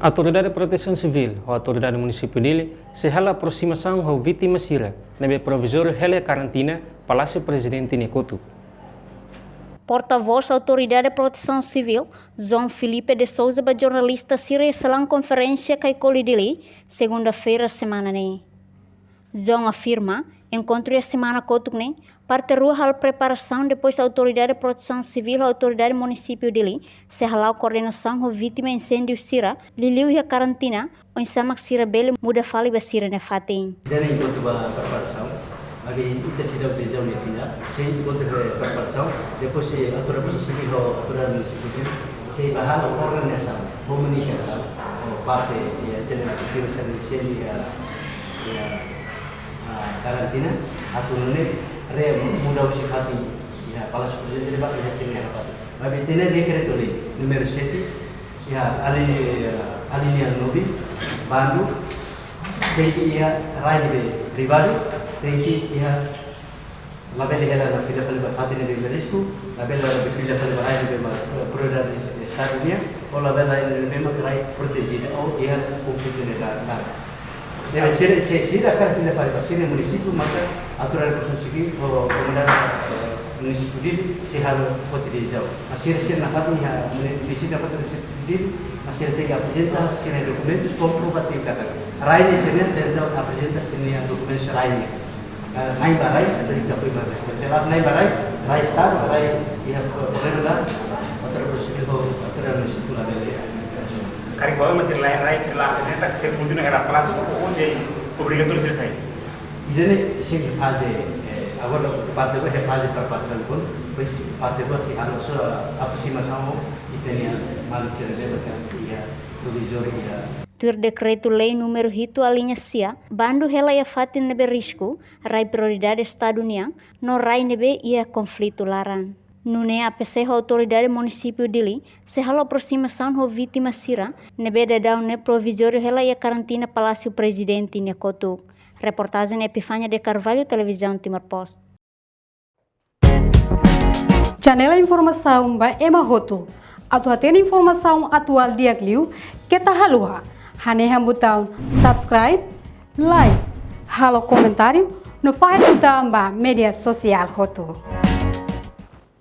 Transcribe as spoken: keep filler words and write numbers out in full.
Autoridade Protesaun Sivíl ho Autoridade Munisípiu Dili sei hala'o aprosimasaun ho vítima sira ne'ebé provizóriu hela iha karantina Palásiu Prezidente nia kotuk. Portavós Autoridade Protesaun Sivíl, João Filipe de Sousa, ba jornalista sira iha salaun konferénsia Kaikoli Dili, segunda-feira semana ne'e. João afirma, enkontru iha semana kotuk ne'e, parte rua halo preparasaun, depois Autoridade Protesaun Sivíl ho Autoridade Munisípiu Dili sei hala'o koordenasaun ho vítima inséndiu sira, liuliu iha karantina, oinsá mak sira bele muda fali ba sira-nia fatin. Ida-ne'e enkontru ba preparasaun, maibé ita seidauk dezeña tiha ona, sei enkontru ba preparasaun, depois sei Autoridade Protesaun Sivíl ho Autoridade Munisípiu Dili sei bá halo koordenasaun, komunikasaun, ho parte, iha, ita-nia vítima sira ne'e, iha, iha, ah, karantina, atu nune'e, rea muda husi fatin iha Palásiu Prezidente ba iha sira-nia fatin. Maibé ita-nia dekretu-lei númeru sete, iha alínea, alínea nove, bandu, tenke iha rai ne'ebé privadu, tenke iha, labele hela ona fila fali ba fatin ne'ebé risku, labele fila fali ba rai ne'ebé mak, eh, propriedade Estadu nian, ou labele rai ne'ebé mak rai protejida, ou iha konflitu ne'ebé. Sira, sira, sira, sira hakarak fila fali ba sira-nia munisípiu, maka Autoridade Protesaun Sivíl ho Komunidade, eh, Munisípiu Dili sei halo foti dezeñu. Mas sira, sira nafatin iha muni-, vizita nafatin munisípiu Dili, mas sira tenke aprezenta sira-nia dokumentus komprovativu katak rai ne'e sira-nian, tenke aprezenta sira-nia dokumentus rai ne'e. Ah, na'in ba rai, atu ita fó ba responsabilidade, na'in ba rai, rai Estadu, rai iha governu la, Autoridade Protesaun Sivíl ho Autoridade Munisípiu labele. Karik ba oin mak sira la, rai sira la aprezenta, sira kontinua hela Palásiu, ou, ou sei obrigatóriu sira sai? Ida-ne'e sei faze, eh, agora parte agora é faze preparasaun, depois parte agora sei halo só aprosimasaun ho ita-nia maluk sira ne'ebé mak iha provizóriu iha. Tuir dekretu-lei númeru hitu alínea sia, bandu hela iha fatin ne'ebé risku, rai prioridade Estadu nian, no rai ne'ebé iha konflitu laran. Nune'e A P C ho Autoridade Munisípiu Dili sei halo aprosimasaun ho vítima sira ne'ebé daudaun ne'e provizóriu hela iha karantina Palásiu Prezidente nia kotuk. Reportajen Epifania de Carvalho, Televizaun Timor Post. Janela informasaun ba ema hotu. Atu hatene informasaun atuál di'ak liu, keta haluha hanehan butaun subscribe, like, halo komentáriu, no fahe tutan ba média sosiál hotu.